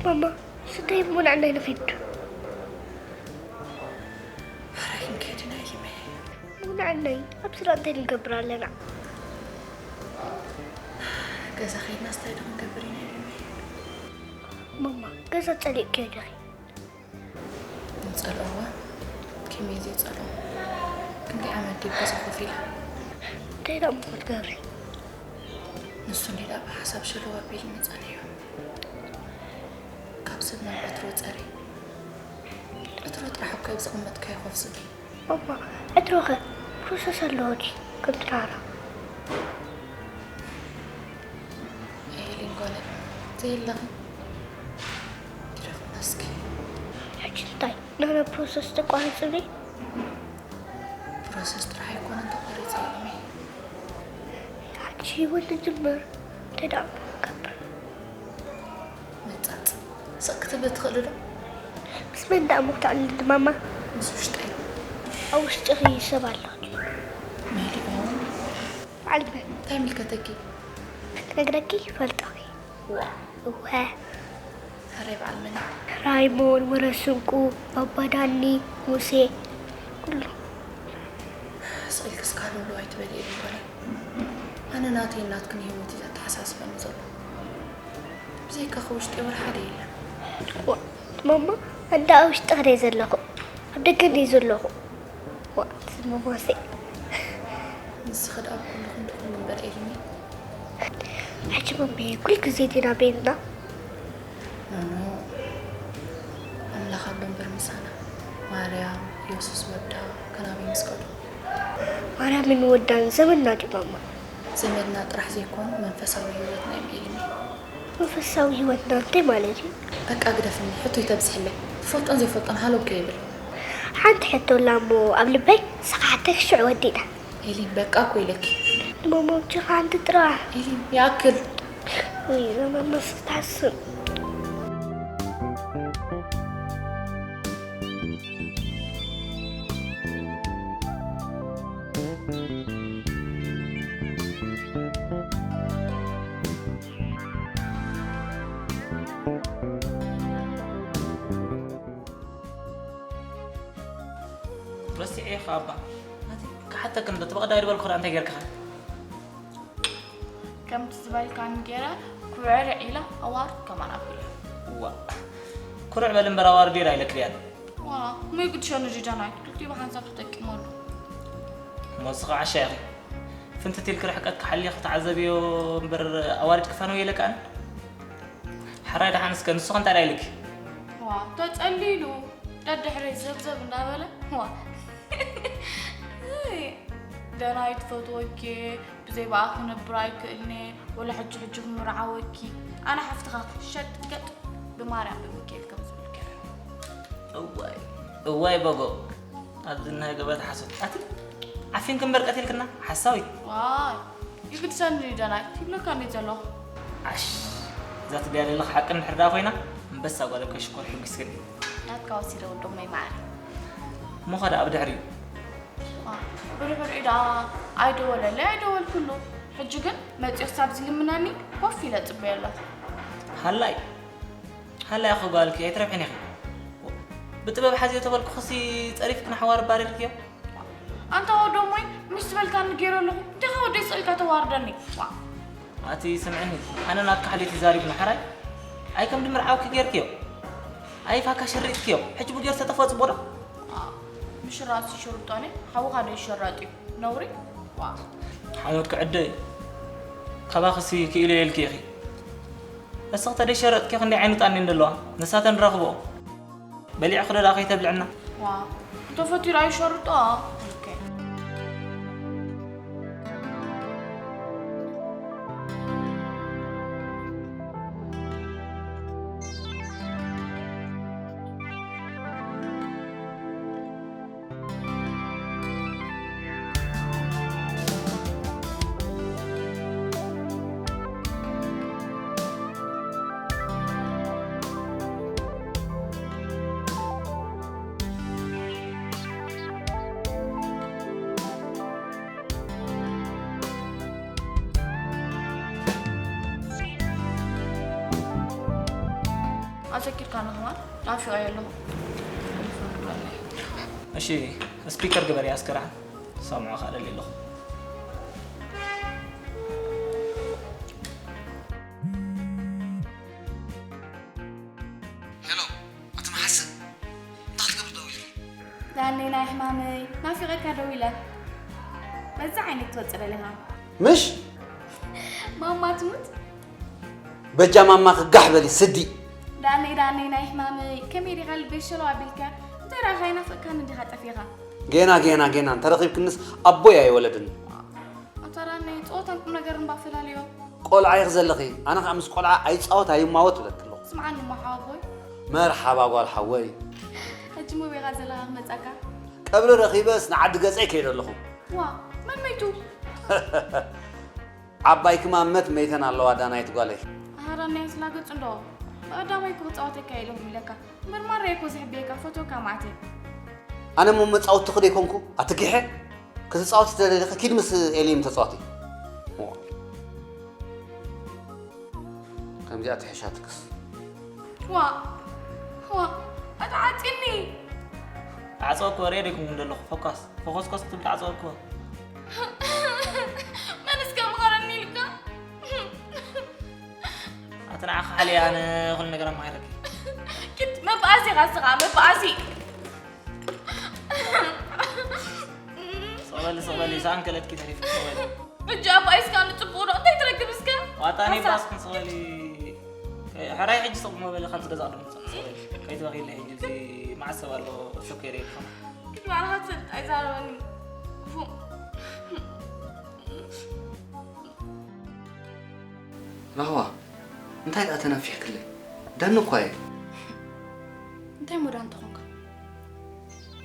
ማማ፣ ስታይ እሞ ንዕናይ ንኺድ። ሕራይ ክንከይድ ኢና ኢልመ። እሞ ንዕናይ ኣብ ስራ እንታይ ንገብር ኣለና? ገዛ ኸይድና ስታይ ዶ ክንገብር ኢና ኢልመ። ማማ፣ ገዛ ጸሊእክዮ ዲኺ? ንጸልኦ እዋ፣ ከመይ ዘይጸልኦ? ክንደይ ዓመት ድዩ ገዛ ኮፍ ኢላ? እንታይ ደኣ እሞ ክትገብሪ? ንሱ እንዲ ደኣ ብሓሳብ ሸለዋ ኣቢሉ መጻኒ እዩ። ካብ ሰብ ናብ ዕትሮ ጸሪ። ዕትሮ ጥራሕ እኮ ኣብ ዘቐመጥካዮ ኮፍ ዝብል። እማ ዕትሮኸ ፕሮሰስ ኣለዎ ድዩ? ከም ትራራ። ኤሊን ጓለይ፣ ዘይለኺ ግደፍና እስኪ። ሕጂ እንታይ? ናና ፕሮሰስ ተቋርጽ ዶ? ፕሮሰስ ጥራሕ ኣይኮነን ተቋሪጸ ኢልሚ። ሓድሽ ህይወት ንጅምር። እንታይ ደኣ እሞ ክንገብር? መጻጽ። ስቕ ክትብሊ ትኽእሊ ዶ? ምስ መን ደኣ እሞ ክተዕልሊ ማማ? ምስ ውሽጠይ። ኣብ ውሽጥኺ ሰብ ኣሎ ድዩ? መሊኡ። በዓል መን? እንታይ ይምልከተኪ? ክነግረኪ ይፈልጦኺ። ዋ። እወ። ሕራይ በዓል መን? ራይሞን፣ ወረስንቁ፣ ባባ ዳኒ፣ ሙሴ፣ ኩሉ። ስቕ ኢልኪ እስካብ ሎሎ ኣይትበሊ ኢሉ እኮ ነይ። ኣነ ናተይን ናትክን ህይወት እዩ ዘተሓሳስበኒ ዘሎ። ብዘይካኺ ውሽጢ ወላ ሓደ የለን። ዋ፣ ማማ፣ ኣንዳ ኣብ ውሽጢ ክደይ ዘለኹ? ኣብ ደገ እንድዩ ዘለኹ። ዋ፣ ስሙ ሙሴ። ንስኺ ደኣ ኩሉ ክንዲ ኩሉ እምበር ኤልሚ። ሕጂ መምበየ ኩል ግዜ ዲና ቤንና? ኖኖ፣ ኣምላኽ ኣሎ እምበር ምሳና። ማርያም፣ ኢየሱስ ወዳ ከናበይ ምስ ከዱ? ማርያምን ወዳን ዘመድና ድዩ ማማ? ዘመድና ጥራሕ ዘይኮኑ መንፈሳዊ ህይወትና እዮም ኤልሚ። መንፈሳዊ ህይወትና እንታይ ማለት እዩ? በቃ ግደፍኒ፣ ሕቶ ይተብዝሕለይ። ዝፈልጦን ዘይፈልጦን ሃለው ከይብል። ሓንቲ ሕቶ ኣላ እሞ ኣብ ልበይ፣ ንሳ ክሓተኪ ሽዑ ወዲእና። ኤሊን በቃ እኮ ኢለኪ። ንማማ ብቻኻ ሓንቲ ጥራሕ። ኤሊን ይኣክል። ወይ ዘመን መስተሓስብ። ረሲዐ ኢኻ ኣባ። ናቲ፣ ክሓተክ እንዶ፣ እቲ ብቐዳይ ዝበልኩ ደኣ እንታይ ጌርካኻ? ከምቲ ዝበልካኒ ገይረ፣ ኩርዕርዕ ኢለ ኣዋርድ ከማን ኣቢለ። ዋ፣ ኩርዕ በል እምበር ኣዋርድ ኢለ ኣይለክልያን። ዋ፣ እሞ ይግድሸኒ ዲዩ ዳናይት፣ ክልቲኡ ብሓንሳብ ተጠቂመሉ። እሞ ንስኺ ዓሻ ኢኺ። ፍንትት ኢልኪ ርሕቀትኪ ሓልኺ ተዓዘብዮ እምበር ኣዋሪድኪ ፋነው የለቃን። ሕራይ ደሓን እስከ ንሱ ከ እንታይ ኢልኪ? ዋ፣ ተጸሊሉ ደድሕረይ ዘብዘብ እንዳበለ፣ ዋ። እይ፣ ደናይት ፈትወኪ፣ ብዘይ ብኣ ክነብር ኣይክእልኒ፣ ወላ ሕጂ ሕጂ ክምርዓወኪ። ኣነ ሓፍትኻ ሸጥ ገጥ ብማርያም ብሚካኤል ከም ዝብል ገይረ። እዋይ፣ እዋይ በጎ። ኣብዚ ናይ ገበታ ሓሶት። ኣቲ ዓፊንኪ እምበር ቀቲልክና፣ ሓሳዊት። ዋይ፣ ይግድሰኒ ደናይት ይብለካ እንዴ ዘለኹ። ዓሽ፣ እዛ ትብያ ዘለኺ ሓቂ እንድሕር ደኣ ኮይና፣ ኣንበሳ ጓል እኮ ሽኮር ሕጒስክኒ። ናትካ ወሲደ ወዶመይ መዓር። እሞ ኸ ደኣ ብድሕሪኡ? ዋ፣ ብድሕሪኡ ደኣ ኣይደወለለይ፣ ኣይደወልኩሉ። ሕጂ ግን መጺኡ ክሳብ ዝልምነኒ ኮፍ ኢለ ጽበዮ ኣለኹ። ሃላይ፣ ሃላይ ኣኺ ጓልኪ ኣይትረብሕን ኢኺ። ብጥበብ ሓዝዮ ተበልኩኽሲ ጸሪፍኪ ንሓዋር ባሪርክዮ። ኣንታ ወዶ እሞይ፣ ምስ ዝበልካኒ ገይረ ኣለኹ። እንዲኻ ወደይ ስቕ ኢልካ ተዋርደኒ። ዋ። ኣቲ ስምዕኒ፣ ኣነ ናትካ ሓልዮት ይዛሪብና ሓራይ። ኣይ ከም ድምርዓውኪ ገይርክዮ። ኣይ ፋካ ሽርጥክዮ። ሕጂ ብጌር ተጠፍኦ ጽቡቕ ዶ? ዋ። ምሽራጥሲ ሽርጦኒ፣ ሓውኻ ዶ ይሽረጥ እዩ? ነውሪ? ዋ። ሓመድ ክዕደ እዩ። ካባኽሲ ክኢለ ኢልኪ ኢኺ። እስኺ ተደይ ሸረጥኪ ክንደይ ዓይነት ጣኒ እንደለዋ። ንሳተን ረኽብኦ። በሊዕኺ ዶ ደኣ ከይተብልዕና? ዋ፣ እንተፈትዩ ደኣ ይሸርጦ። ኦኬ። ሰኪርካ ንኸማን ናፊቐዮ ኣለኹ። እሺ፣ ስፒከር ግበሪ ኣስከራ። ሰምዖ ካለሊ ኣለኹ። ሄሎ፣ ኣቲ መሓስን፣ እንታይ ክትገብር ደው ኢልኪ? ዳኒ ናይ ሕማመይ ናፊቐካ ደው ኢለ። በዛ ዓይነት ትወፅእ ደሊኻ። ምሽ ማማ ትሙት። በጃ ማማ ክጋሕ በሊ ስዲ። ዳኒ ዳኒ ናይ ሕማመይ ከመይ ዲኻ ልበይ ሸለው ኣቢልካ? እንታይ ረኣኻ ይናፍቕካኒ እንዲኻ ጠፊኻ? ጌና ጌና ጌና እንተረኺብክንስ ኣቦይ ኣይወለድን። ኣታ ዳኒ ፀወታን ቁም ነገርን ባፈላለዮ። ቆልዓ ኢኺ ዘለኺ፣ ኣነ ከዓ ምስ ቆልዓ ኣይፃወት ኣይማወት እብለኪ ኣለኹ። ስምዓኒ እሞ ሓወቦይ። መርሓባ ጓል ሓወይ። ሕጂ ሙቤኻ ዘለኻ ክመፀካ። ቀብሪ ረኺበስ ንዓዲ ገፀይ ከይደ ኣለኹ። ዋ መን መይቱ? ዓባይ ክማመት መይተን ኣለዋ ዳናይት ጓለይ። ኣሃራና የስላገጹ እንዶ ብቐዳማይ እኮ ክጻወተካ ኢለ ኢለካ እምበር ማራ እኮ ዝሕብየካ ፈትወካ ማዕተ። ኣነ እሞ መጻወትትኺ ዶ ይኮንኩ ኣትጊሐ? ክትጻወቲ ተደሊኺ ኪድ ምስ ኤሊም ተጻወቲ። ከምዚኣ ትሕሻትክስ። ዋ ዋ ኣትዓጺኒ። ዓጸወ እኮ ሬድ ይኩም እንደለኹ ፎካስ ፎኮስኮስ ክትብል ዓጸወ እኮ። መን እስከ ምኸረኒ ኢልካ? ኣቲ ንዓኻ ሓልየ ኣነ ኩሉ ነገር ኣማሂረኪ። ኪድ መባኣሲ ኢኻ እስኻ መባኣሲ። ስቕ በሊ ስቕ በሊ ሰኣን ከለትኪ ተሪፍኪ ስቕ በሊ። ሕጂ ኣባይ እስካ ንጽቡቕ ዶ እንታይ ትረክብ እስከ? ዋጣኒ ባስክን ስቕ በሊ። ሕራይ ሕጂ ስቕ መበሊ ካብዚ ገዛ ቅድም ስቕ በሊ። ከይትበኺለይ ሕጂ እዚ መዓት ሰብ ኣሎ ሾኬር የልኩም። ኪድ ባዕልኻ ትፈልጥ ኣይዛረበኒ። ክፉእ። ራህዋ እንታይ ደኣ ተነፊሕክለይ? ዳኒ እኳ እየ። እንታይ ሞዳ እንተኾንካ?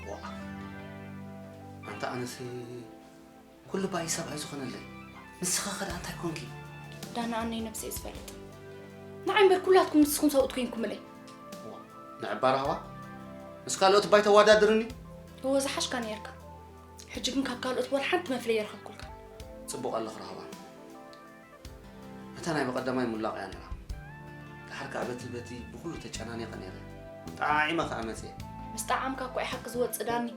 ዋእ፣ ኣንታ ኣነስ ኩሉ ባይ ሰብኣይ ዝኾነለይ። ንስኻ ኸ ደኣ እንታይ ኮንኪ? ዳና ኣነይ ነብሰይ ዝፈልጥ። ንዓይ እምበር ኩላትኩም ንስኹም ሰብኡት ኮንኩምለይ። ንዕባ ራህዋ ምስ ካልኦት ባይ ተወዳድርኒ? እወ ዝሓሽካ ነይርካ። ሕጂ ግን ካብ ካልኦት ወላ ሓንቲ መፍለይ የረኸብኩልካ። ጽቡቕ ኣለኽ ራህዋ። እታ ናይ ብቐዳማይ ሙላቕ እያ ነይራ። ድሓር ከኣ በቲ በቲ ብኹሉ ተጨናኒቐ ነይረ። ጠዓዒመ ከኣ መጽየ። ምስ ጠዓምካ እኮ እዩ ሓቂ ዝወጽእ ዳኒ።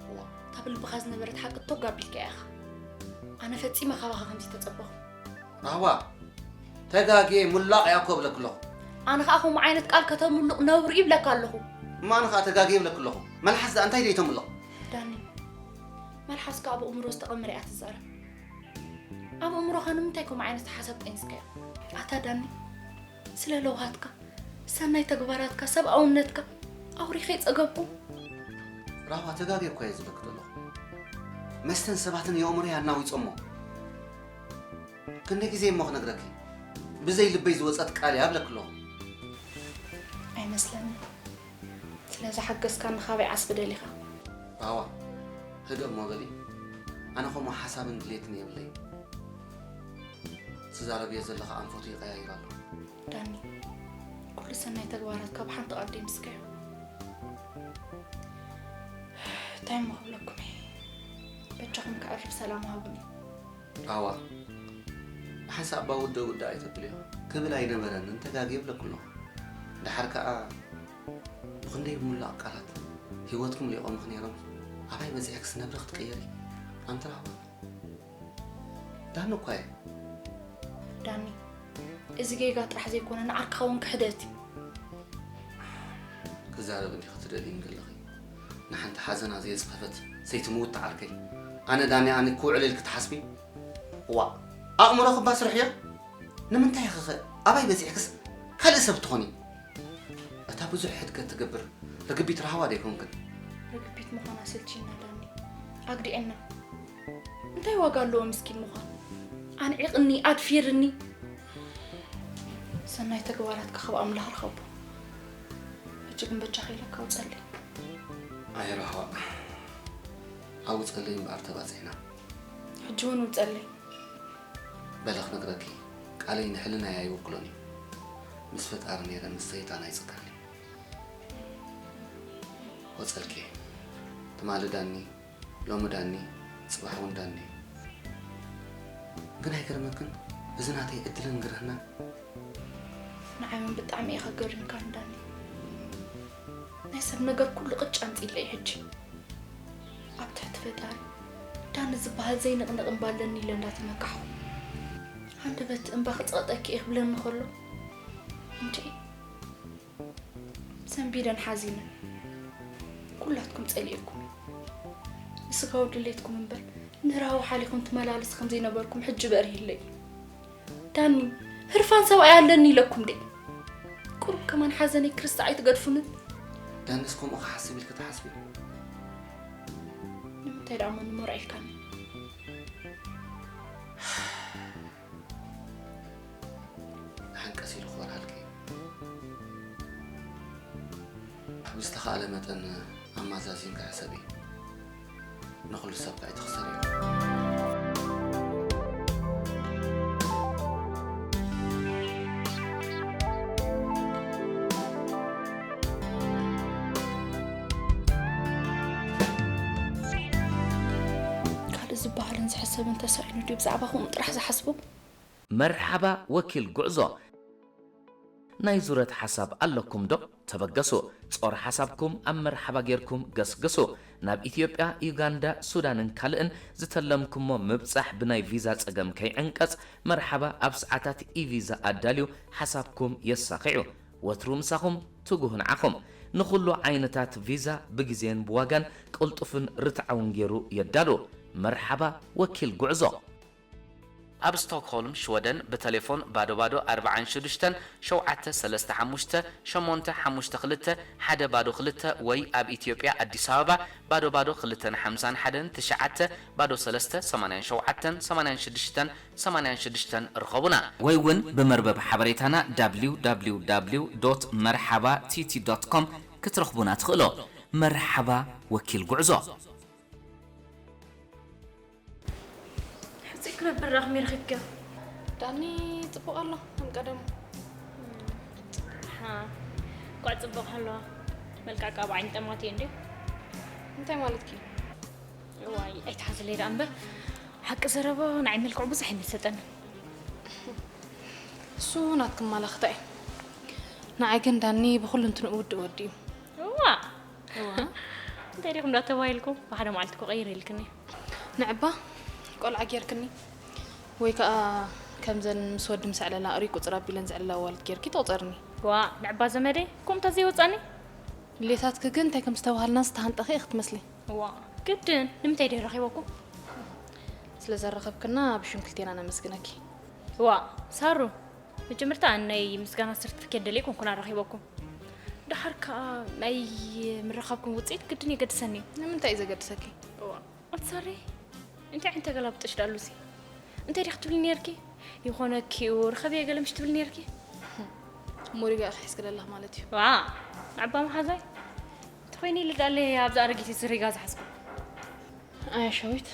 እዋ። እታ ብልብኻ ዝነበረት ሓቂ ቶግ ኣቢልካያ ኢኻ። ኣነ ፈጺመ ካባኻ ከምዚ ተጸበኹ። ራህዋ ተጋግየ ሙላቕ እያ እኮ እብለኪ ኣለኹ። ኣነ ኸኣ ከምኡ ዓይነት ቃል ከተምሉቕ ነውሪ እዩ ይብለካ ኣለኹ። እማ ኣነ ኸኣ ተጋግየ እብለኪ ኣለኹ። መልሓስ ደኣ እንታይ ደይ ተምልቕ? ዳኒ፣ መልሓስካ ኣብ ኣእምሮ ዝተቐመረ እያ ትዛረብ። ኣብ ኣእምሮኻ ንምንታይ ከምኡ ዓይነት ሓሳብ ጠንስካዮ? ኣታ ዳኒ፣ ስለ ለውሃትካ፣ ሰናይ ተግባራትካ፣ ሰብኣውነትካ ኣውሪኸ ይጸገብኩ። ራህዋ ተጋግየ እኮ እየ ዝብለኪ ዘለኹ። መስተን ሰባትን የእምሮይ ኣናዊጾሞ። ክንደይ ግዜ እሞ ክነግረኪ? ብዘይ ልበይ ዝወጸት ቃል እያ እብለኪ ኣለኹ። ኣይመስለኒ። ስለ ዝሓገዝካኒ ካበይ ዓስቢ ደሊኻ? ራህዋ ህድእ እሞ በሊ። ኣነ ከምኡ ሓሳብን ድሌትን የብለይ። ትዛረብዮ ዘለኻ ኣንፈቱ ይቐያይር ኣሎ። ዳኒ፣ ኩሉ ሰናይ ተግባራት ካብ ሓንቲ ቃል ደይምስካዮ። እንታይ እሞ ክብለኩም እየ? በጃኹም ከዕርፍ ሰላም ሃቡኒ። ራህዋ ንሓንሳእ እባ ውድእ ውድእ ኣይተብልዮ። ክብል ኣይነበረንን ተጋግየ እብለኪ ኣለኹ። ደሓር ከኣ ብኽንደይ ሙላቕ ቃላት ህይወትኩም ሊቖምኺ ነይሮም ኣባይ በጺሕክስ ነብሪ ክትቅየሪ? ኣንቲ ራህዋ ዳኒ እኳ እየ። ዳኒ፣ እዚ ጌጋ ጥራሕ ዘይኮነ ንዓርክኻ እውን ክሕደት እዩ። ክዛረብ እንዲኺ ትደልይኒ ዘለኺ ንሓንቲ ሓዘና ዘየጽፈፈት ዘይትምውት ዓርከይ። ኣነ ዳኒ ኣነ ክውዕል ኢልኪ ትሓስቢ? እዋእ ኣእምሮኺ እባ ስርሕዮ። ንምንታይ ኢኺ ኸ ኣባይ በጺሕክስ ካልእ ሰብ ትኾኒ? እታ ብዙሕ ሕድገት ትገብር ርግቢት ራህዋ ዶ ኣይኮንክን? ርግቢት ምዃና ሰልችና ዳኒ። ኣግዲዐና። እንታይ ዋጋ ኣለዎ ምስኪን ምዃን? ኣንዒቕኒ፣ ኣድፊርኒ። ሰናይ ተግባራትካ ካብ ኣምላኽ ርኸቦ። ሕጂ ግን በጃኻ ኢለካ ኣውጸለይ። ኣይ ራህዋ ኣውጸለይ እምበኣር ተባጺሕና። ሕጂ እውን ውጸለይ። በለ ክነግረኪ ቃለይ ንሕልናይ ኣይውክሎን እዩ። ምስ ፈጣሪ ነይረ ምስ ሰይጣን ኣይጽጋኒ። ወጸልኪ ትማሊ ዳኒ ሎሚ ዳኒ ጽባሕ እውን ዳኒ። ግን ኣይገርመክን እዚ ናተይ ዕድልን ግርህናን? ንዓይ እውን ብጣዕሚ ኢኻ ገሪምካኒ ዳኒ። ናይ ሰብ ነገር ኩሉ ቅጭ ኣምጺለይ ሕጂ። ኣብ ትሕቲ ፈጣሪ ዳኒ ዝበሃል ዘይንቕነቕ እምባ ኣለኒ ኢለ እንዳተመካሕኩ፣ ሃንደበት እምባ ክጸቕጠኪ እየ ክብለኒ ከሎ፣ እንዴ፣ ሰንቢደን ሓዚነን። ኩላትኩም ጸሊኤኩም። ንስጋዊ ድሌትኩም እምበር ንራዊ ሓሊኹም ትመላለስ ከም ዘይነበርኩም ሕጂ በሪህለይ። ዳኒ፣ ህርፋን ሰብኣይ ኣለኒ ኢለኩም ድየ? ቁሩብ ከማን ሓዘነይ ክርስታ ኣይትገድፉንን? ዳንስ ከምኡ ክሓስብ ኢልኪ ትሓስቢ? ንምንታይ ደኣ እሞ ንመርዖ ኢልካኒ? ደሓን ቀስ ኢሉ ክበርሃልኪ። ብዝተኻእለ መጠን ኣማዛዚንኪ ሕሰቢ። ንኹሉ ሰብ ከኣ ኣይትኽሰሪ ኢኺ። ካልእ ዝበሃልን ዝሕሰብን ተሳኢኑ ድዩ ብዛዕባኹም ጥራሕ ዝሓስቡ? መርሓባ ወኪል ጉዕዞ። ናይ ዙረት ሓሳብ ኣለኩም ዶ? ተበገሱ። ጾር ሓሳብኩም ኣብ መርሓባ ጌርኩም ገስግሱ። ናብ ኢትዮጵያ፣ ዩጋንዳ፣ ሱዳንን ካልእን ዝተለምኩሞ ምብጻሕ ብናይ ቪዛ ጸገም ከይዕንቀጽ፣ መርሓባ ኣብ ሰዓታት ኢቪዛ ኣዳልዩ ሓሳብኩም የሳኺዑ። ወትሩ ምሳኹም ትጉህ ንዓኹም። ንኹሉ ዓይነታት ቪዛ ብግዜን ብዋጋን ቅልጡፍን ርትዓውን ጌሩ የዳሉ። መርሓባ ወኪል ጉዕዞ። ኣብ ስቶክሆልም ሽወደን ብተሌፎን ባዶ ባዶ ኣርብዓን ሽዱሽተን ሸውዓተ ሰለስተ ሓሙሽተ ሸሞንተ ሓሙሽተ ክልተ ሓደ ባዶ ክልተ ወይ ኣብ ኢትዮጵያ ኣዲስ ኣበባ ባዶ ባዶ ክልተን ሓምሳን ሓደን ትሽዓተ ባዶ ሰለስተ ሰማንያን ሸውዓተን ሰማንያን ሽዱሽተን ሰማንያን ሽዱሽተን ርኸቡና። ወይ እውን ብመርበብ ሓበሬታና www.merxaba.tt.com ክትረኽቡና ትኽእሉ። መርሓባ ወኪል ጉዕዞ። ሕጽይ ክነብር ዳኣ ከመይ ረኺብክዮ? ዳኒ ጽቡቕ ኣሎ ከም ቀደሙ። ሓ፣ እንኳዕ ጽቡቕ ሃለዋ። መልክዕካ ኣብ ዓይኒ ጠማት እዩ እንድዩ። እንታይ ማለትኪ? እዋይ ኣይትሓዝለይ ደኣ እምበር፣ ሓቂ ዘረባ ንዓይ መልክዑ ብዙሕ ኣይመሰጠንን። እሱ ናትኪ ኣመላኽታ እዩ። ንዓይ ግን ዳኒ ብኹሉ እንትንኡ ውድእ ወዲ እዩ። እዋ እዋ እንታይ ዲኹም ዳ ተባሂልኩም ብሓደ መዓልቲ እኮ ቀይር ኢልክኒ። ንዕባ ቆልዓ ጌርክኒ ወይ ከኣ ከምዘን ምስ ወዲ ምስ ዕለላ እሪ ቁጽር ኣቢለን ዝዕልላ ኣዋልድ ጌርኪ ትቑጸርኒ። ዋእ ንዕባ ዘመደይ ከምኡ እንተዘይወጻኒ። ድሌታትኪ ግን እንታይ ከም ዝተባሃልና ዝተሃንጠኺ ኢኺ ትመስሊ። ዋእ ግድን ንምንታይ ድየ ረኺበኩም? ስለ ዘራኸብክና ብሽም ክልቴና ነመስግነኪ። ዋእ ሳሩ መጀመርታ ናይ ምስጋና ሰርቲፊኬት ደልየ ኣይኮንኩን ኣራኺበኩም። ደሓር ከኣ ናይ ምርኻብኩም ውጽኢት ግድን የገድሰኒ እዩ። ንምንታይ እዩ ዘገድሰኪ? እዋ ኣቲ ሳሪ እንታይ ዓይነት ተገላብጦሽ ደኣ ኣሉሲ? እንታይ ዲኺ ትብሊ ኔርኪ? ይኾነኪ እዩ ርኸብዮ ገለ ምሽ ትብሊ ኔርኪ? እሞ ሪጋ ኢኺ ሒዝኪ ዘለኺ ማለት እዩ። ዋእ ንዕባ መሓዛይ እንተኾይነ ኢለ ደኣ ኣለየ ኣብዚ ኣረጊት እዚ ሪጋ ዝሓዝኩ። ኣያ ሸዊት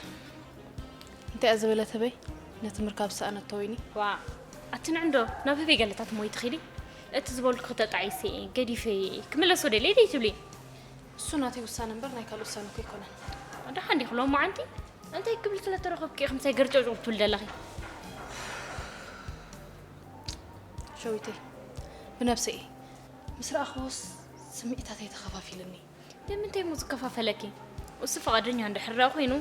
እንታይ እያ ዝበለት ህበይ ነቲ ምርካብ ዝሰኣነቶ ወይኒ። ዋእ ኣቲ ንዕንዶ ናብ ህበይ ገለታት እሞ ኣይትኺዲ። እቲ ዝበልኩኺ ተጣዒሰ እየ ገዲፈዮ እየ ክምለሶ ደልየ ደይትብሊ። እሱ ናተይ ውሳነ እምበር ናይ ካልእ ውሳነ እኮ ኣይኮነን። ደሓን ዲኺ ሎማዓንቲ እንታይ ክብሊ ስለ ተረኸብኪ ኢኺ ምሳይ ገርጨውጨው ትብሊ ዘለኺ? ሸዊተይ ብነብሰይ እየ ምስ ረኣኽዎስ ስምዒታተይ ተኸፋፊልኒ። ንምንታይ እሞ ዝከፋፈለኪ? እሱ ፍቓደኛ እንድሕር ደኣ ኮይኑ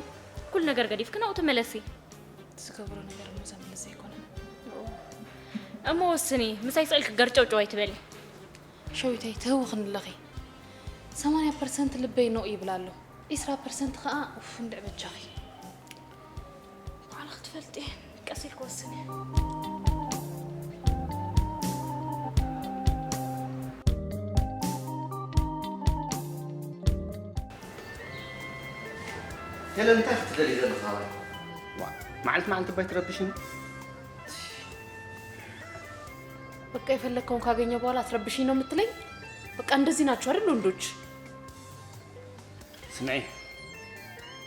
ኩሉ ነገር ገዲፍኪ ናብኡ ተመለሲ። ዝገብሮ ነገር እሞ ዘምልስ ዘይኮነ። እሞ ወስኒ፣ ምሳይ ስቕ ኢልኪ ገርጨውጨው ኣይትበሊ። ሸዊተይ ትህውኽኒ ኣለኺ። ሰማንያ ፐርሰንት ልበይ ኖእ ይብል ኣሎ፣ ዒስራ ፐርሰንት ኸኣ ኡፍ እንድዒ በጃኺ። ባዕልኺ ትፈልጢ፣ ቀስ ኢልኪ ወስኒ። ሄለን እንታይ ክትደሊ ዘለኺ ካባይ? ዋእ መዓልቲ መዓልቲ እባ ኣይትረብሽኒ። በቃ የፈለግከውን ካገኘ በኋላ አትረብሽኝ ነው የምትለኝ? በቃ እንደዚህ ናችሁ አይደል ወንዶች? ስምዒ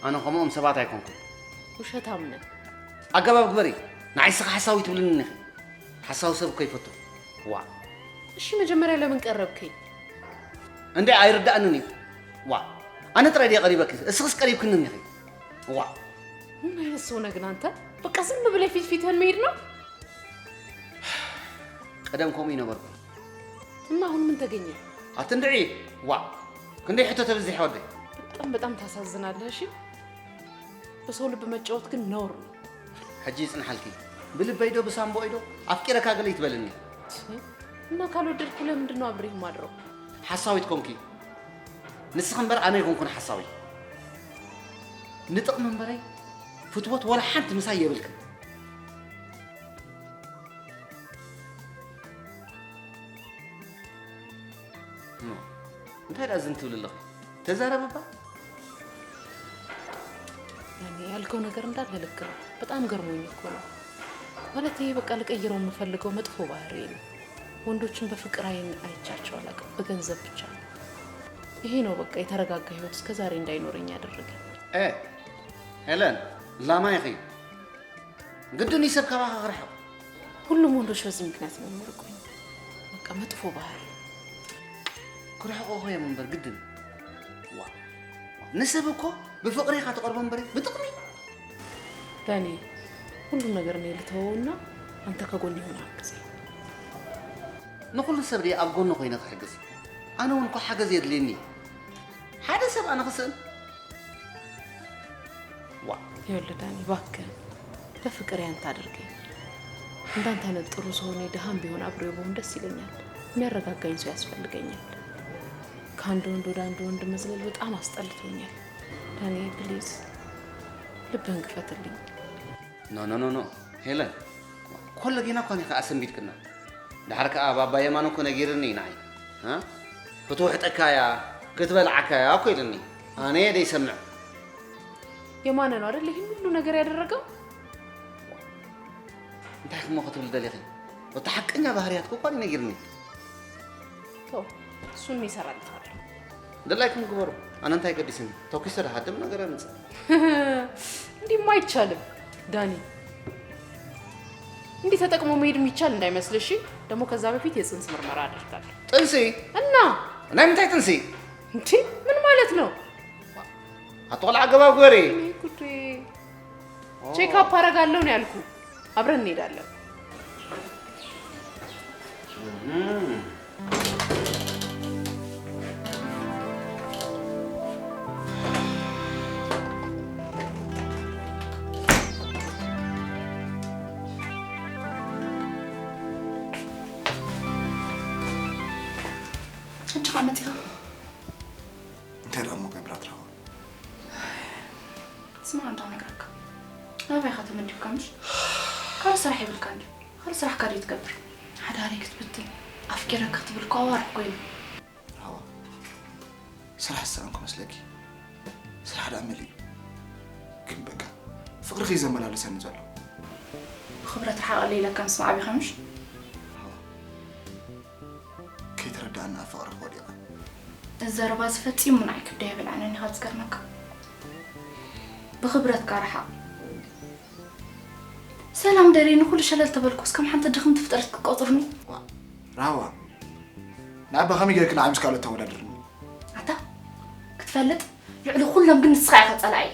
ኣነ ከምኦም ሰባት ኣይኮንኩን። ውሸታም ነህ። ኣገባብ ግበሪ። ንዓይ እስኺ ሓሳዊ ትብልኒ ኢኺ። ሓሳዊ ሰብ እኮ ይፈቱ። ዋእ። እሺ መጀመሪያ ለምን ቀረብከኝ? እንዴ ኣይርዳእንን እዩ። ዋእ ኣነ ጥራይ ድየ ቀሪበኪ እስኽስ ቀሪብክንን ኢኺ። ዋእ። ምን አይነት ሰው ነህ ግን አንተ? በቃ ዝም ብለህ ፊት ፊትህን መሄድ ነው? ቀደም ከምኡ ይነበርኩ። እና አሁን ምን ተገኘ? ኣትንድዒ። ዋ፣ ክንደይ ሕቶ ተብዝሕ ወደይ። በጣም በጣም ታሳዝናለህ። እሺ፣ በሰው ልብ መጫወት ግን ነውር ነው። ሕጂ ይጽንሓልኪ። ብልበይ ዶ ብሳምቦይ ዶ ኣፍቂረካ ገለ ይትበልኒ። እና ካልወደድኩ ለምንድን ነው አብሬህ ማድረው? ሓሳዊት ኮንኪ። ንስኺ እምበር ኣነ ይኮንኩን ሓሳዊ። ንጥቕሚ እምበረይ ፍትወት ወላ ሓንቲ ምሳይ የብልክን። እንታይ ደኣ ዝን ትብል ኣለኺ? ተዛረብ እባ። ያኔ ያልከው ነገር እንዳለ ልክ ነው። በጣም ገርሞኝ እኮ ነው። ማለት ይሄ በቃ ልቀይረው የምፈልገው መጥፎ ባህሪ ነው። ወንዶችን በፍቅር አይን አይቻቸው አላውቅም፣ በገንዘብ ብቻ። ይሄ ነው በቃ የተረጋጋ ህይወት እስከ ዛሬ እንዳይኖረኝ ያደረገኝ። ኤ ሄለን፣ ላማ ኢኺ። ግድን እዩ ሰብ ካባኻ ክርሕቕ። ሁሉም ወንዶች በዚህ ምክንያት ነው የሚርቁኝ። በቃ መጥፎ ባህሪ። ክርሕቑ እኮ እዮም እምበር ግድን። ዋ፣ ንሰብ እኮ ብፍቕሪ ኢኻ ትቐርቦ እምበር ብጥቕሚ። ዳኒ፣ ሁሉም ነገር እኔ ልተወውና አንተ ከጎን የሆነ አግዘኝ። ንኹሉ ሰብ ድየ ኣብ ጎኑ ኮይነ ክሕግዝ? ኣነ እውን እኮ ሓገዝ የድልየኒ። ሓደ ሰብ ኣነ ክስእን? ዋ፣ ይኸውልህ ዳኒ፣ እባክህ በፍቅር ያንተ አድርገኝ። እንዳንተ አይነት ጥሩ ሰው እኔ ድሃም ቢሆን አብሬው ብሆን ደስ ይለኛል። የሚያረጋጋኝ ሰው ያስፈልገኛል። ከአንድ ወንድ ወደ አንድ ወንድ መዝለል በጣም አስጠልቶኛል። ዳኒ ፕሊዝ ልብህን ክፈትልኝ። ኖ ኖ ኖ ኖ፣ ሄለን፣ ኮለጌና እኳ ኒኻ ኣሰንቢድክና። ድሓር ከኣ ባባ የማነ እኮ ነጊርኒ እዩ ንዓይ። እ? ክትውሕጠካ እያ፣ ክትበልዓካ እያ እኮ ኢልኒ። ኣነ እየ ደይሰምዕ። የማነ ነው አይደል ይህን ሁሉ ነገር ያደረገው? እንታይ ክሞ ክትብል ደሊኺ? ወታ ሓቀኛ ባህርያትኩ እኳ እዩ ነጊርኒ። ቶ እሱን ይሰራልታለሁ። ደላይኩም ግበሩ። ኣነ እንታይ ገዲስኒ? ተኩሰ ድሃድም ነገር ኣምጽእ። እንዲህማ አይቻልም ዳኒ። እንዲህ ተጠቅሞ መሄድ የሚቻል እንዳይመስልሽ። ደግሞ ከዛ በፊት የጽንስ ምርመራ አደርጋለሁ። ጥንሲ? እና ናይ ምንታይ ጥንሲ? እንዴ ምን ማለት ነው? ኣትቆልዓ ገባብ ግበሪ። እኔ ጉዴ። ቼክአፕ አረጋለሁ ነው ያልኩ። አብረን እንሄዳለን። ሕጂ ኸኣ መጺኻ? እንታይ ደኣ እሞ ገብራ ትረኽቦ? ስማዕ፣ እንዳ ነግረካ፣ ናባይ ኢኻ ተመዲብካ ምሽ? ካልእ ስራሕ የብልካን ድዩ? ካልእ ስራሕ እካ ድዩ ትገብር? ሓዳረይ ክትብትን ኣፍቂረኪ ክትብል እኮ ኣዋርሕ ኮይኑ። ሃዋ፣ ስራሕ ዝሰኣንኩ መስለኪ? ስራሕ ደኣ መሊኡ። ግን በቃ ፍቕርኺ እዩ ዘመላለሰኒ ዘሎ። ብኽብረት ርሓቐለይ ኢለካ ምስማዕ ኣቢኻ ምሽ? ሃዋ፣ ከይተረዳእና ኣብ ፍቕርኺ ወዲቐ። እዚ ዘረባ እዚ ፈጺሙ ንዓይ ክብደይ ኣይበልዐንን እዩ ካብ ዝገርመካ። ብኽብረትካ ርሓቕ። ሰላም ደልየ ንኹሉ ሸለል ተበልኩስ ከም ሓንቲ ድኽምቲ ፍጥረት ክትቆጽሩኒ? ዋ፣ ራህዋ፣ ንኣባ ከመይ ጌርኪ ንዓይ ምስ ካልኦት ተወዳድርኒ? ኣታ ክትፈልጥ ልዕሊ ኩሎም ግን ንስኻ ኢኻ ጸላኢ።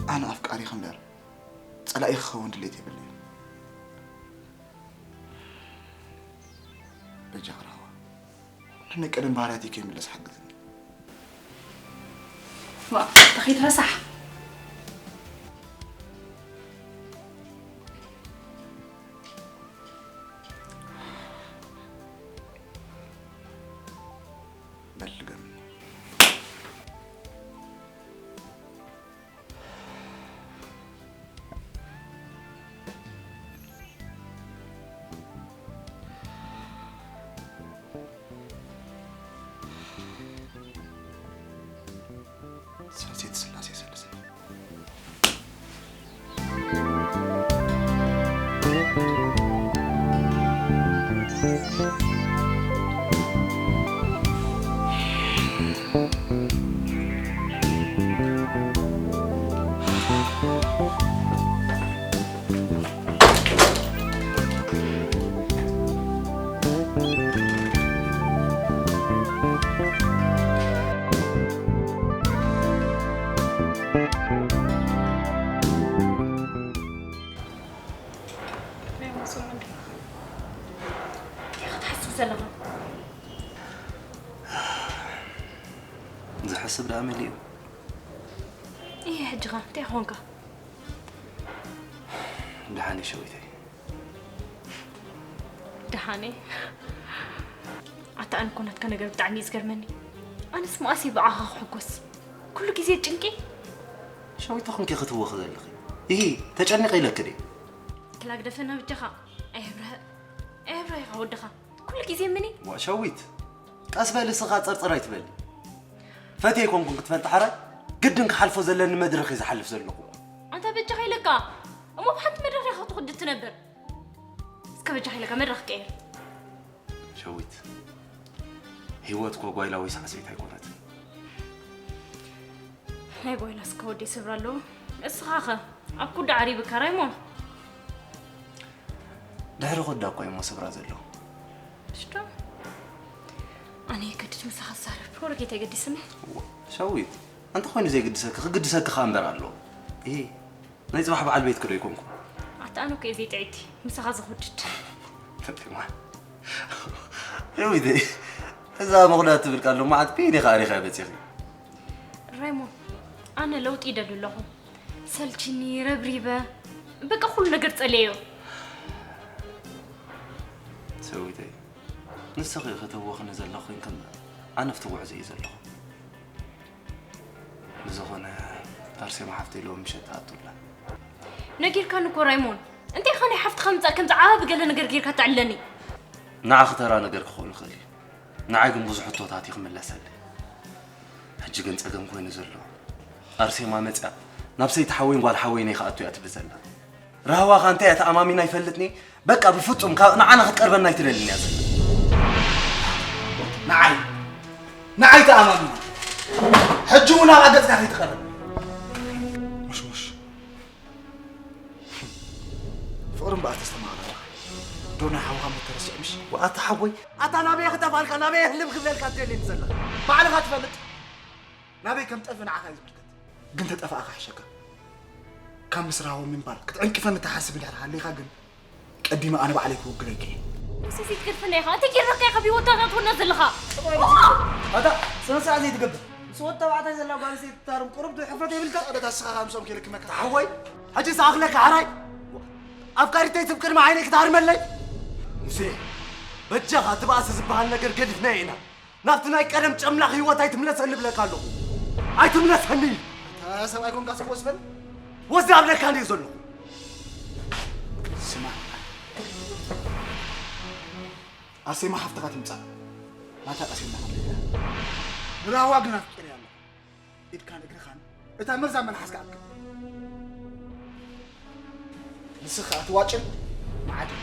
ኣነ ኣፍቃሪኺ እምበር ጸላኢኺ ክኸውን ድሌት የብለይን። በጃኺ ራህዋ፣ ንናይ ቀደም ባህርያተይ ከይምለስ ሓግዝኒ። ዋ፣ ተኺድ ረሳሕ። በል ድገምኒ። ሰልሴት ስላሴ ሰለስተ። ዝሕስብ ደኣ መሊኡ። እየ ሕጂ ኸ እንታይ ኾንካ? ደሓን እየ ሸዊተይ። ደሓነ ኣታ ኣነ እኮ ናትካ ነገር ብጣዕሚ እዩ ዝገርመኒ። ኣነስ መኣስ ብኣኻ ክሕጎስ ኩሉ ግዜ ጭንቂ። ሸዊት ተኾንኪ ክትወኺ ዘለኺ። ይሂ ተጨኒቐ ኢለኪ ድየ? ክላግደፈና ብጃኻ። ኣየብርሀ ኣየብርሀ ኢኻ ወድኻ ኩሉ ግዜ ምኒ። ዋ ሸዊት ቀስ በሊ እስኻ ጸርጸር ኣይትበሊ። ፈትየ ኣይኮንኩን ክትፈልጢ ሓራይ ግድን ክሓልፎ ዘለኒ መድረኽ እየ ዝሓልፍ ዘለኹ። ኣንታ በጃኻ ኢለካ እሞ ብሓንቲ መድረኽ ኢኻ ትኹድ ትነብር። እስከ በጃኻ ኢለካ መድረኽ ቀይር። ሸዊት ህይወት እኮ ጓይላ ወይ ሳዕስዒት ኣይኮነትን። ናይ ጓይላ እስከ ወዲ ስብራ ኣለዎ። እስኻ ኸ ኣብ ኩዳ ዓሪብካ ራይሞ? ድሕሪ ኮዳ እኮ እሞ ስብራ ዘሎ። ሽቶ ኣነ የገድድ ምሳኻ ዝዛረብ ወረጌታ የገዲስኒ። ሸዊት እንተ ኮይኑ ዘይግድሰኪ ክግድሰኪ ከኣ እምበር ኣሎ። ይሄ ናይ ጽባሕ በዓል ቤትኪ ዶ ኣይኮንኩ? ኣታ ኣነ እኮ እየ ዘይጥዕይቲ ምሳኻ ዝኹድድ። ፈጢማ ሸዊት እዛ መቑዳት ትብል ቃል ሎማዓት ፔን ኢኻ ኣሪኻ በጺኺ። ራይሞ ኣነ ለውጢ ይደሊ ኣለኹ። ሰልችኒ ረብሪበ በቃ ኩሉ ነገር ጸለዮ። ሰዊተይ ንስኺ ከተወኽኒ ዘለኹ ኮይንክም ኣነ ኣብቲ ጉዕዞ እየ ዘለኹ። ብዝኾነ ኣርሴማ ሓፍተይ ሎሚ ምሸት ትኣቱላ። ነጊርካኒ እኮ ራይሞን። እንታይ ኸ ናይ ሓፍትኻ ምጻእ ከምዚ ዓቢ ገለ ነገር ጌርካ ተዕልለኒ? ንዓኺ ተራ ነገር ክኸውን ይኽእል እዩ። ንዓይ ግን ብዙሕ ሕቶታት እዩ ክምለሰለይ። ሕጂ ግን ጸገም ኮይኑ ዘሎ ኣርሴማ መጽያ ናብ ሰይቲ ሓወይን ጓል ሓወይን እየ ክኣቱ እያ ትብል ዘላ። ራህዋኻ እንታይ እያ ተኣማሚና ይፈልጥኒ። በቃ ብፍጹም ካብ ንዓና ክትቀርበና ኣይትደልን እያ ዘላ። ንዓይ ንዓይ ተኣማሚና ሕጂ እውን ኣብኣ ገጽካ ከይትቐርብ። ሙሽሙሽ ፍቕሪ እምበኣር ተስተማቕረና ዶ ናይ ሓውኻ ሞት ተረሲዑ ምሽ? ኣታ ሓወይ ኣታ ናበይ ክጠፋልካ ናበይ ህልም ክብለልካ ትደልየኒ ዘለኻ ባዕልኻ ትፈልጥ። ናበይ ከም ጠፍእ ንዓኻ እዩ ዝምልከት። ግን ተጠፋእኻ ይሕሸካ። ካብ ምስ ራህዋ ምንባር ክትዕንቅፈኒ ትሓስብ እንድሕር ሃሊኻ ግን ቀዲመ ኣነ ባዕለይ ክውግለኪ እየ። ንሱ ዘይትገድፈና ኢኻ። እንታይ ጌርናካ ኢኻ ብህይወትና ተእትወና ዘለኻ? ኣታ ስነ ስርዓት ዘይትገብር ምስ ወዲ ተባዕታይ ዘላ ጓል ኣንስተይቲ ትታረም ቁሩብ ዶ ሕፍረት የብልካ? ኣደታ ንስኻ ካብ ምስኦም ከይልክመካ። ሓወይ ሕጂ ዝኣኽለካ ሕራይ ኣፍቃሪተይ ትብ ቅድሚ ዓይነይ ክትሃርመለይ? ሙሴ በጃኻ እቲ ባእሲ ዝበሃል ነገር ገዲፍናዮ ኢና። ናብቲ ናይ ቀደም ጨምላቕ ህይወት ኣይትምለሰኒ እብለካ ኣለኹ። ኣይትምለሰኒ። ኣታ ሰብኣይ ኮንካ ስቕ ወስ በል። ወዚ ኣብለካ እንድየ ዘለኹ። ስማዕ ኣርሴማ ሓፍትኻ ትምጻእ ናታ ቀሲልና ክንደያ ንራህዋ ግን ኣፍቂረያ ኣለኹ። ኢድካን እግርኻን እታ መርዛም መልሓስካ ኣክብ። ንስኻ እቲ ዋጭን መዓድን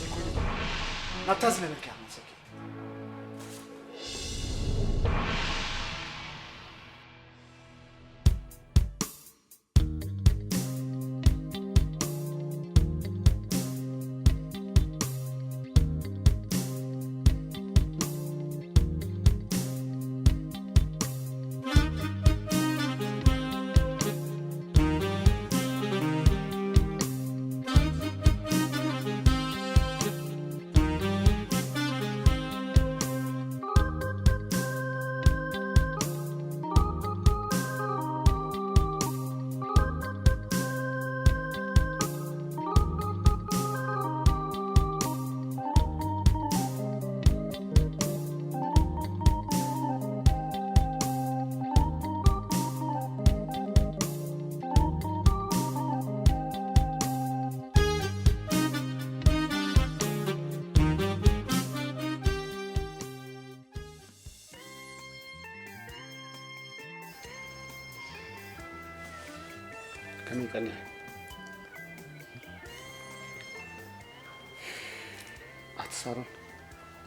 ዘይኮይኑ ናብታ ዝነበርካያ ክመልሰኪ። ከመይ ቀኒኻ? ኣቲ ሳሮን፣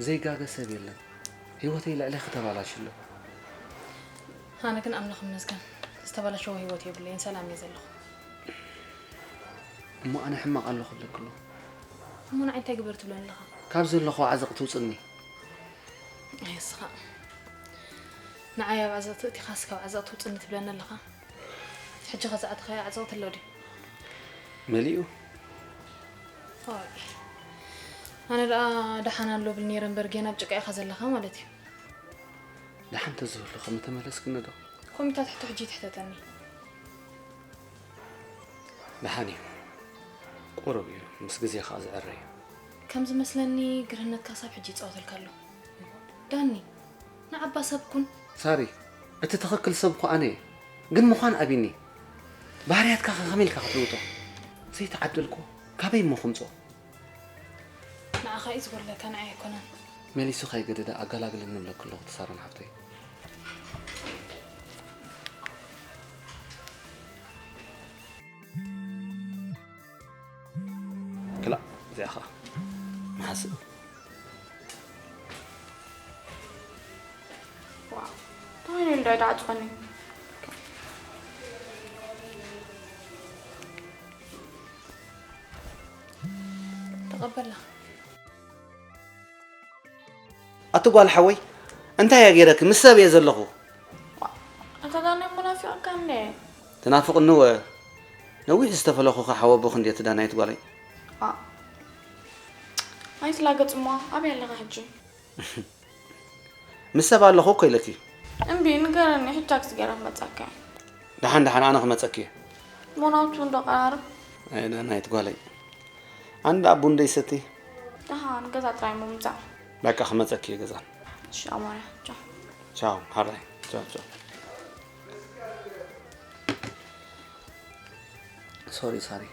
ዘይጋገ ሰብ የለን። ህይወተይ ልዕሌኺ ተባላሽዩ ኣሎ። ኣነ ግን ኣምላኽ ይመስገን ዝተባላሸወ ህይወት የብለይን፣ ሰላም እየ ዘለኹ። እሞ ኣነ ሕማቕ ኣለኹ ኣለክሉ። እሞ ንዓይ እንታይ ግበር ትብለኒ ኣለኻ? ካብ ዘለኹ ዓዘቕቲ ውፅኒ። ኣይ እስኻ ንዓይ ኣብ ዓዘቕቲ እቲኻስ ካብ ዓዘቕቲ ውፅኒ ትብለኒ ኣለኻ? ሕጂ ኸ ዝኣተኻዮ ዓዘቕቲ ኣሎ ድዩ? መሊኡ። ኦይ ኣነ ደኣ ደሓን ኣሎ ብል ነይረ እምበር ጌና ኣብ ጭቃ ኢኻ ዘለኻ ማለት እዩ። ደሓን ተዝህሉ ከም ተመለስክኒ ዶ? ኮሚታ ትሕቶ ሕጂ ትሕተተኒ። ደሓን እዩ። ቁሩብ እዩ፣ ምስ ግዜ ከዓ ዝዕረ እዩ። ከም ዝመስለኒ ግርህነት ካሳብ ሕጂ ይፃወተልካ ኣሎ። ዳኒ፣ ንዓባ ሰብ ኩን። ሳሪ፣ እቲ ትኽክል ሰብ እኮ ኣነ እየ። ግን ምዃን ኣቢኒ። ባህርያትካ ከ ከመይ ኢልካ ክትልውጦ? ዘይተዓደልኩ ካበይ እሞ ክምፅኦ? ንዓኻ እዩ ዝጎድለካ፣ ንዓይ ኣይኮነን። መሊሱ ከይገደደ ኣገላግለኒ እብለኪ ኣለኹ፣ ትሳሮን ሓፍተይ። ክላእ፣ እዚኣ ኸዓ መሓስእ። ዋው፣ እንታይ ኢሉ እንዳይ ደዓፅኸኒ? ተቐበላ። ኣቲ ጓል ሓወይ፣ እንታይ እየ ገይረኪ? ምስ ሰብ እየ ዘለኹ። ኣታ ዳኒ እሞ ናፊቐካ እንደ። ትናፍቕኒ ወ? ነዊሕ ዝተፈለኹኺ ሓወቦኺ እንድየ እቲ ዳናይት ጓለይ። ዋ። ኣይትላገጽ እሞ፣ ኣበይ ኣለኻ ሕጂ? ምስ ሰብ ኣለኹ እኮ ኢለኪ። እምቢ፣ ንገረኒ፣ ሕጂ ታክሲ ገይረ ክመጻካ እየ። ደሓን ደሓን፣ ኣነ ክመጸኪ እየ። እሞ ናብቲ ቡን ዶ ቀራርብ። ኣይ ዳናይት ጓለይ። ኣንዳ ቡን ደይሰቲ። ደሓን፣ ገዛ ጥራይ እሞ ምጻእ። በቃ ክመጸኪ እየ ገዛ። እሺ ኣሞርያ፣ ቻው። ቻው፣ ሓራይ። ቻው፣ ቻው። ሶሪ፣ ሳሪ።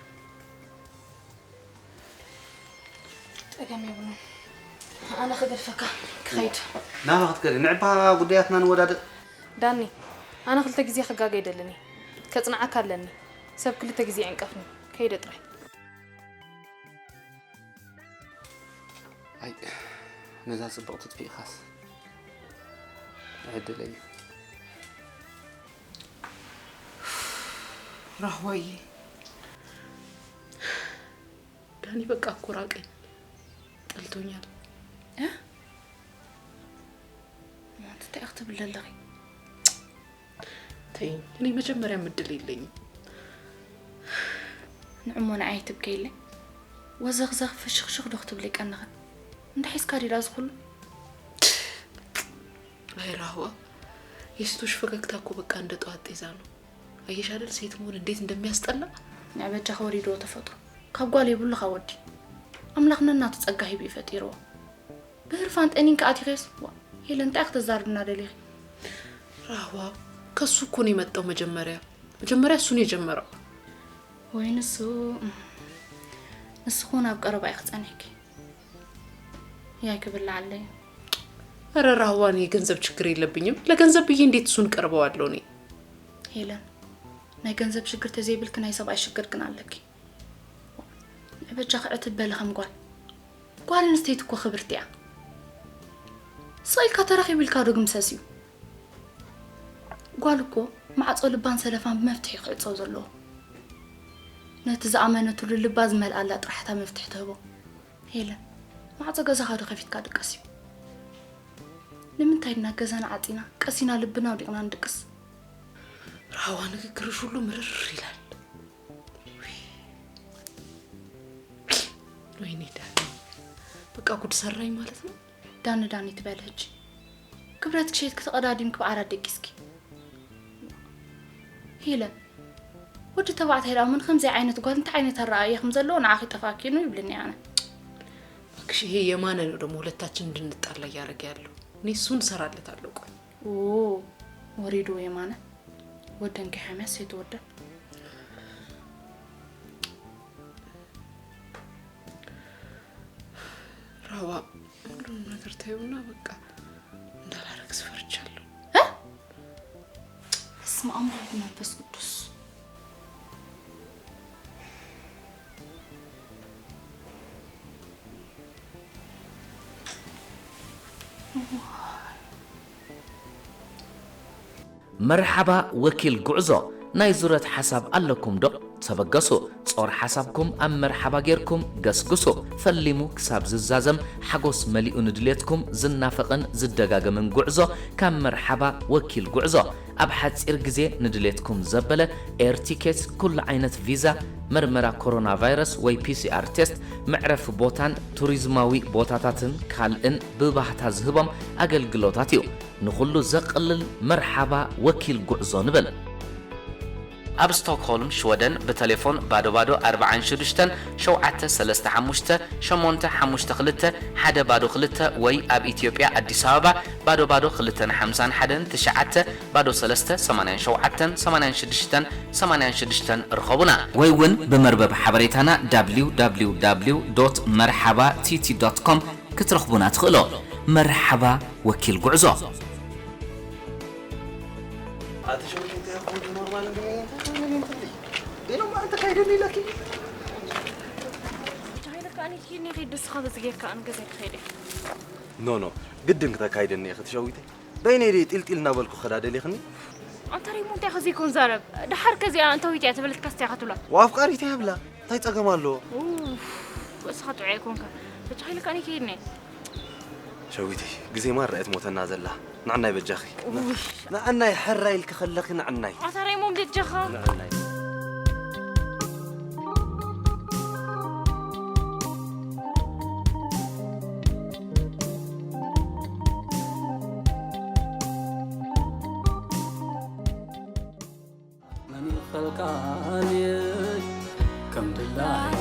ጸገም የብሉን። ኣነ ክገድፈካ ክኸይድ። ናበይ ክትከዲ? ንዕባ ጉዳያትና ንወዳድእ። ዳኒ፣ ኣነ ክልተ ግዜ ክጋገ ኣይደልን እየ። ከጽንዓካ ኣለኒ። ሰብ ክልተ ግዜ ይዕንቀፍኒ። ከይደ ጥራይ። ኣይ፣ ነዛ ጽብቕቲ ጥፊእኻስ። ዕድለይ እዩ። ራህዋዬ፣ ዳኒ በቃ እኮ ራቀኝ፣ ጠልቶኛል። እ? ማንት እንታይ ክትብል ዘለኺ? ተይ፣ እኔ መጀመሪያም እድል የለኝም። ንዕሞ ንዓይ ትብከይለይ? ወዘኽዘኽ ፍሽኽሽኽ ዶ ክትብለይ ቀንኺ? እንታይ ሒዝካ ድዩ ደኣ እዚ ኩሉ? ኣይ ራህዋ፣ የሴቶች ፈገግታ እኮ በቃ እንደ ጠዋት ጤዛ ነው። አየሽ አይደል ሴት መሆን እንዴት እንደሚያስጠላ? ንዕ በጃኺ ወሪድዎ ተፈጥሮ። ካብ ጓል የብሉኻ ወዲ። ኣምላኽ ነናቱ ጸጋ ሂቡ እዩ ፈጢርዎ። ብህርፋን ጠኒንኪ ኣቲኺስ? ዋ፣ ሄለን እንታይ ክትዛርብና ደሊኺ? ራህዋ፣ ከሱ እኮ ነው የመጣው መጀመሪያ። መጀመሪያ እሱ ነው የጀመረው። ወይ ንሱ፣ ንስኺ እውን ኣብ ቀረባ ኢኺ ጸኒሕኪ። ያይ ክብላዓለይ። ኧረ ራህዋ፣ እኔ የገንዘብ ችግር የለብኝም። ለገንዘብ ብዬ እንዴት እሱን እቀርበዋለሁ እኔ? ሄለን፣ ናይ ገንዘብ ሽግር ተዘይብልኪ ናይ ሰብኣይ ሽግር ግን ኣለኪ። ንበጃኺ ዕትብ በሊ ከም ጓል። ጓል ኣንስተይቲ እኮ ክብርቲ እያ። ስቕ ኢልካ ተረኺቡ ኢልካ ዶ ግምሰስ እዩ? ጓል እኮ ማዕጾ ልባን ሰለፋን ብመፍትሒ ክዕጸው ዘለዎ። ነቲ ዝኣመነትሉ ልባ ዝመልኣላ ጥራሕ እታ መፍትሒ ትህቦ። ሄለን፣ ማዕጾ ገዛኻ ዶ ከፊትካ ድቅስ እዩ? ንምንታይ ድና ገዛና ዓጺና ቀሲና ልብና ኣውዲቕና ንድቅስ? ራህዋ፣ ንግግርሽ ሁሉ ምርር ይላል። ወይኔ ዳኒ፣ በቃ ጉድ ሰራኝ ማለት ነው። ዳኒ ዳኒ ትበሊ ሕጂ። ክብረትኪ ሸይጥኪ ተቐዳዲምኪ ብዓራት ደቂስኪ። ሄለን፣ ወዲ ተባዕታይ ደኣ ምን ከምዚ ዓይነት ጓል እንታይ ዓይነት ኣረኣእያ ከም ዘለዎ ንዓኺ ጠፋእኪ ነው ይብልኒ ኣነ። እባክሽ፣ ይሄ የማነ ነው ደግሞ ሁለታችን እንድንጣላ እያደረገ ያለው። እኔ እሱን እሰራለታለሁ። ቆይ። ኦ፣ ወሪዱ የማነ። ወደን ከሐመስ የተወደን። ራዋ፣ ሁሉንም ነገር ተይውና በቃ እንዳላረግዝ ፈርቻለሁ። እ? በስመ አብ ወወልድ ወመንፈስ ቅዱስ። መርሓባ ወኪል ጉዕዞ፣ ናይ ዙረት ሓሳብ ኣለኩም ዶ? ተበገሱ። ጾር ሓሳብኩም ኣብ መርሓባ ጌርኩም ገስግሱ። ፈሊሙ ክሳብ ዝዛዘም ሓጎስ መሊኡ ንድሌትኩም ዝናፈቕን ዝደጋገምን ጉዕዞ ካብ መርሓባ ወኪል ጉዕዞ። ኣብ ሓጺር ግዜ ንድሌትኩም ዘበለ ኤር ቲኬት፣ ኩሉ ዓይነት ቪዛ፣ መርመራ ኮሮና ቫይረስ ወይ ፒ ሲ ኣር ቴስት፣ መዕረፊ ቦታን ቱሪዝማዊ ቦታታትን ካልእን ብባህታ ዝህቦም ኣገልግሎታት እዩ። ንኹሉ ዘቕልል መርሓባ ወኪል ጉዕዞ ንበል። ኣብ ስቶክሆልም ሽወደን ብተሌፎን ባዶ ባዶ ኣርባዓን ሽዱሽተን ሸውዓተ ሰለስተ ሓሙሽተ ሸሞንተ ሓሙሽተ ክልተ ሓደ ባዶ ክልተ ወይ ኣብ ኢትዮጵያ ኣዲስ ኣበባ ባዶ ባዶ ክልተን ሓምሳን ሓደን ትሽዓተ ባዶ ሰለስተ ሰማንያን ሸውዓተን ሰማንያን ሽዱሽተን ሰማንያን ሽዱሽተን ርኸቡና። ወይ እውን ብመርበብ ሓበሬታና www.merhabatiti.com ክትረኽቡና ትኽእሉ። መርሓባ ወኪል ጉዕዞ። ኣቲ ሸዊት እንታይ ይኹን ኖርማል እንግዲህ እንታይ ይኹን እንትን ዲኖ ማለት ካይደል ይላኪ። ቻይና ካኒ ኪኒ ኺድ ስኻ በዝጌካ ኣን ገዛይ ትኸይደ። ኖ ኖ ግድን ክተካይደኒ ኢኺ ትሸዊተይ። በይነይ ደይ ጢልጢል እናበልኩ ኸዳ ደሊኽኒ። ኣንተ ሬሞ እንታይ ኸዚ ይኮን ዛረብ? ደሓር ከዚኣ እንተ ዊትያ ተበለትካ ስቲያ ኸትብላ። ወኣፍቃሪተይ ኣብላ እንታይ ጸገም ኣለዎ? ኡፍ፣ እስኻ ጥዑይ ኣይኮንካ። ብቻ ኸይልካ ኣነ ከይድኒ። ሸዊተይ ግዜ ማራ እያ ትሞተና ዘላ። ንዓናይ በጃኺ። ኡፍ። ንዓናይ ሕራይ ኢልኪ ከለኺ ንዓናይ። ኣታ ሬሞ በጃኻ። ንዓናይ። መን ይኸልካልየ ከም ድላይ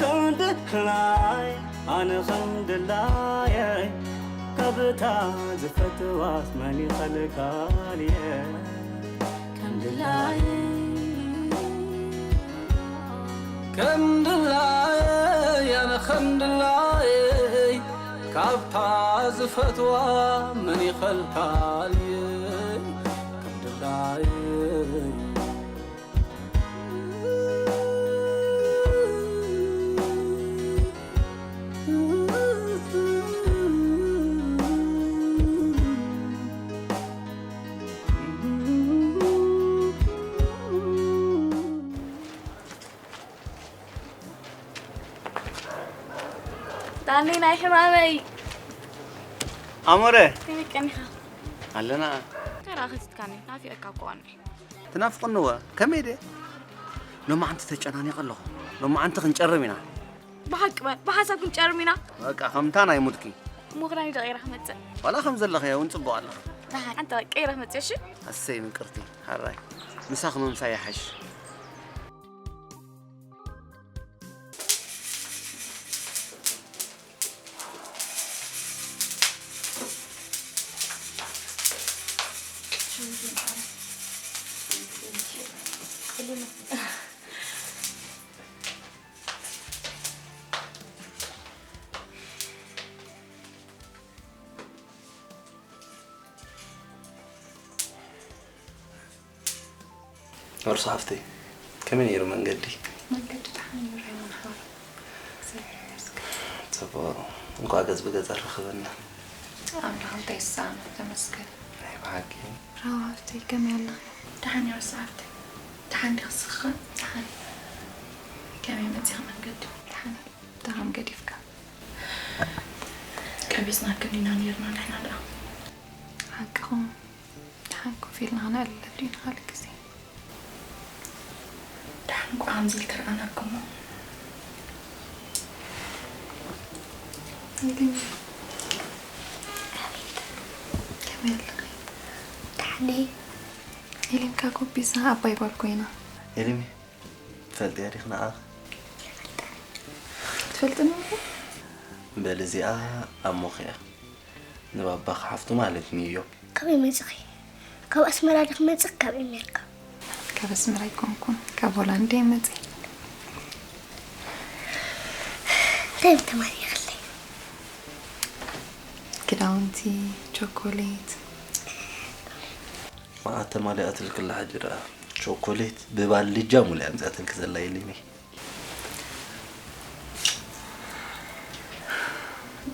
ከም ድላይ ኣነ ከም ድላየ ካብታ ዝፈትዋስ መን ይኸልካልየ ከም ድላይ ከም ድላየ ኣነ ከም ድላየ ካብታ ዝፈትዋ መን ይኸልካልየ ከም ድላየ ዳኒ ናይ ሕማመይ ኣሞረ ከመይ ቀኒኻ? ኣለና። ከረኣ ከሲትካኒ ናፊቐካ እኮ ዋኒ። ትናፍቕንወ ከመይ ድየ? ሎማዓንቲ ተጨናኒቐ ኣለኹ። ሎማዓንቲ ክንጨርም ኢና። ብሓቂ በል ብሓሳብ ክንጨርም ኢና። በቃ ከምታ ናይ ሙድኪ። እሞ ክዳን ደቂረ ክመፅእ። ዋላ ከም ዘለኽዮ እውን ፅቡቕ ኣለኺ። ደሓን ሓንቲ ቀይረ ክመፅእ እሺ። ኣሰይ ምቅርቲ ሓራይ ምሳኺ ምምሳይ ይሓይሽ። ኖርሳ ሓፍተይ ከመይ ነይሩ መንገዲ? መንገዲ ደሓን እዩ ሬሞን ሓወይ። እግዚኣብሔር ይመስገን። ጽቡቕ። እንኳዕ ገጽ ብገጽ ኣራኸበና። ኣምላኽ እንታይ ይሳኖ? ተመስገን። ናይ ብሓቂ። ራዋ ሓፍተይ ከመይ ኣለኺ? ደሓን እየ ኖርሳ ሓፍተይ። ደሓን ዲኺ ንስኺ ኸ? ደሓን። ከመይ መጺኺ መንገዲ? ደሓን እየ። ደሓን ገዲፍካ። ቀቢጽናክን ኢና ነይርና ንሕና ደኣ። ሓቅኹም። ደሓን ኮፍ ኢልና ኸነዕልለሉ ኢና ካልእ ግዜ። ደሓን እኳ ከምዚ ኢልኪ ረኣናኪ እሞ። ኤሊን። ኣቤት። ከመይ ኣለኺ? ደሓን እየ። ኤሊን እካ ጎቢዛ ዓባይ ጓል ኮይና። ኤሊን። ትፈልጥያ ዲኺ ንዓኺ? ትፈልጥኒ እሞ? በል እዚኣ ኣሞኺ እያ። ንባባኺ ሓፍቱ ማለት ንዮ። ካበይ መጺኺ? ካብ ኣስመራ ዲኺ መጺኺ ካብ ኣሜሪካ? ካብ ኣስመራ ኣይኮንኩን፣ ካብ ሆላንድ እየ መጺኤ። እንታይ እዮም ተማሊእኽለይ? ክዳውንቲ፣ ቸኮሌት። መዓት ተማሊኣትልክላ ሕጂ ደኣ። ቸኮሌት ብባልጃ ሙሉእ ኣምጺኣትልኪ ዘላ ኤሊኒ።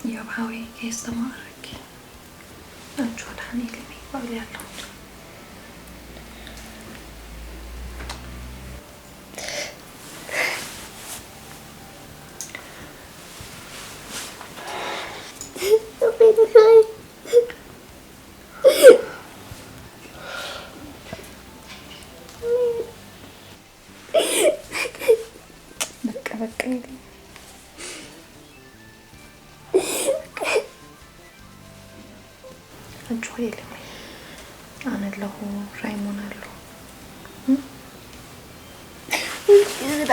እዮብ ሓወይ ከየስተማቕረኪ። ኣጆ ደሓን ኢልኒ በቕሊ ኣለኹ። ኣጆኺ የለኒ። ኣነ ኣለኹ፣ ራይሞን ኣሎ። እም?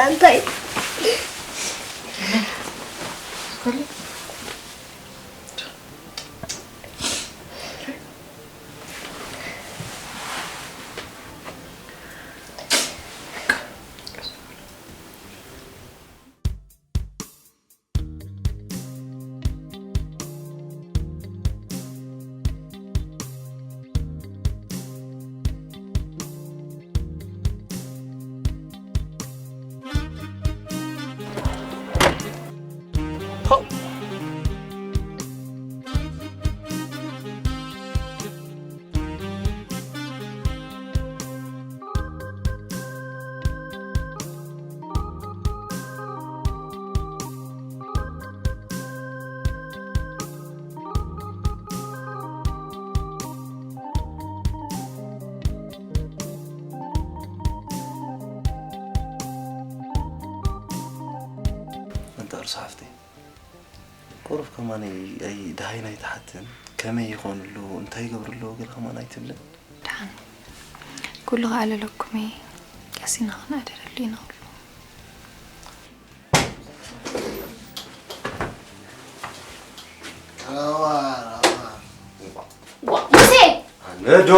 እንታይ? እንተርሱ ሓፍተይ ቁሩብ ከማን ኣይ ደሃይና ኣይትሓትን ከመይ ይኾንሉ እንታይ ይገብርሉ ገለ ከማን ኣይትብልን። ደሓን ኩሉ ከኣለለኩም እየ። ቀሲና ክንኣደረሉ ኢና ኩሉ። ሙሴ! ኣነ ዶ